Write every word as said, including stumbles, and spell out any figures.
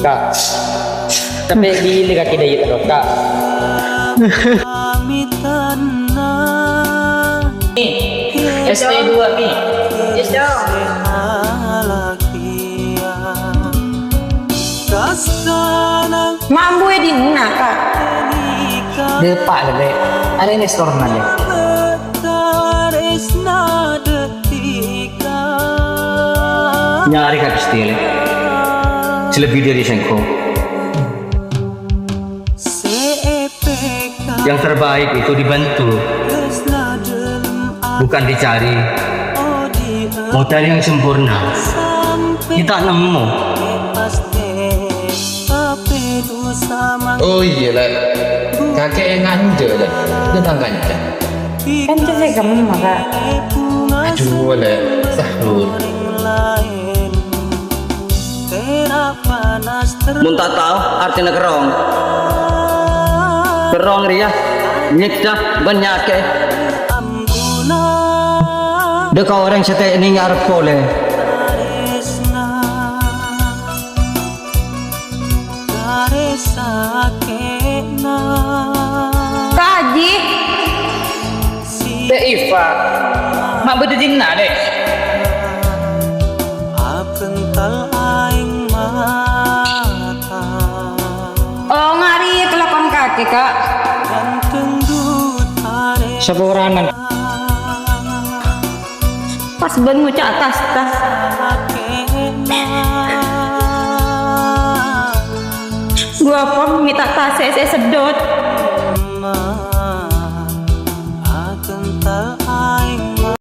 Ka', sampè' bilâ kakè dâ' iyâ terros, Ka'? Mi, S T dua, Mi. Yes, Dong. Mambu è dinna', Ka'? Dâpa', Lè'. Arèya restorna, Lè'. Nyarè ka Gusti, Lè'. Sè lebbi dâri sèngko'. Yang terbaik itu dibantu, bukan dicari. Modal yang sempurna, kita nemu. Oh iyâ, Lè'. Kakè nganja, Lè'. Dâteng kanca. Kanca sè kemma, Ka'? Adu, Lè'. Sahrul. Mon ta' tao artèna kerrong. Kerrong rèya nyèksa bân nyakè'è. Dâ' ka orèng sè ta' nèng arep polè. Ka' Aji. Dè' Iva, ma' bâdâ dinna', Dè'? Oh, ngari kelakon kakè, Ka'. Saporana. Pas bân ngoca' tas-tas. Gua pon mènta tas sè seddhot.